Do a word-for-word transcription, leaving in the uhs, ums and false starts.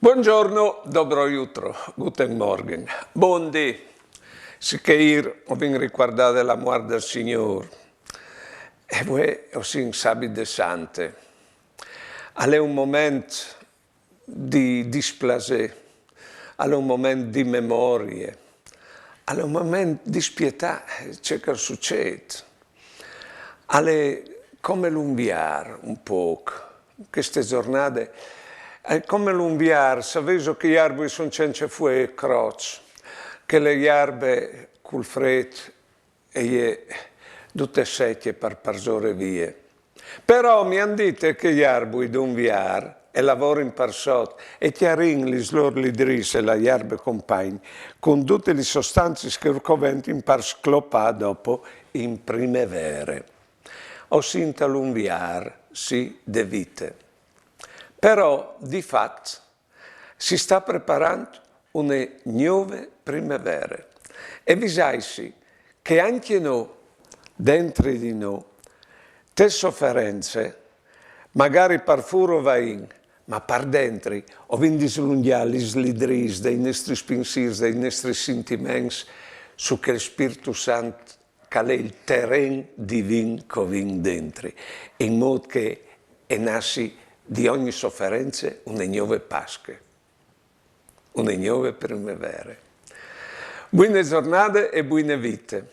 Buongiorno, dobro jutro, guten Morgen. Bondi, sichè îr o vin ricuardade la muart dal Signôr. E vuê o sin sabit de Sante. Al è un moment di displasê, al è un moment di memorie, al è un moment di spietâ ce che al sucêt. Al è come l'unviar un pôc, cheste zornade, al è come l'unviar, savêso che i arbui a son cence fuee e crot, che la jerbe cul frêt e je dute sece par parsore vie. Però mi àn dite che i arbui d'unviar e lavorin par sot e cjarìn lis lôr lidrîs e la jerbe compagn cun dutis lis sostancis che ur coventin par sclopâ dopo in primevere. O sin tal unviar, sì, de vite. Però, di fat, si sta preparant une gnove primevere. E visaitsi che ancje nô, dentri di nô, te soference, magari par fûr o vaìn, ma par dentri o vin dislungjât lis lidrîs dai nestris pinsîrs, dai nestris sintiments, su chel Spirtu Sant che al è il teren divin che o vin dentri, in mût che e nassi di ogni soference une gnove Pasche, une gnove primevere. Buine zornade e buine vite.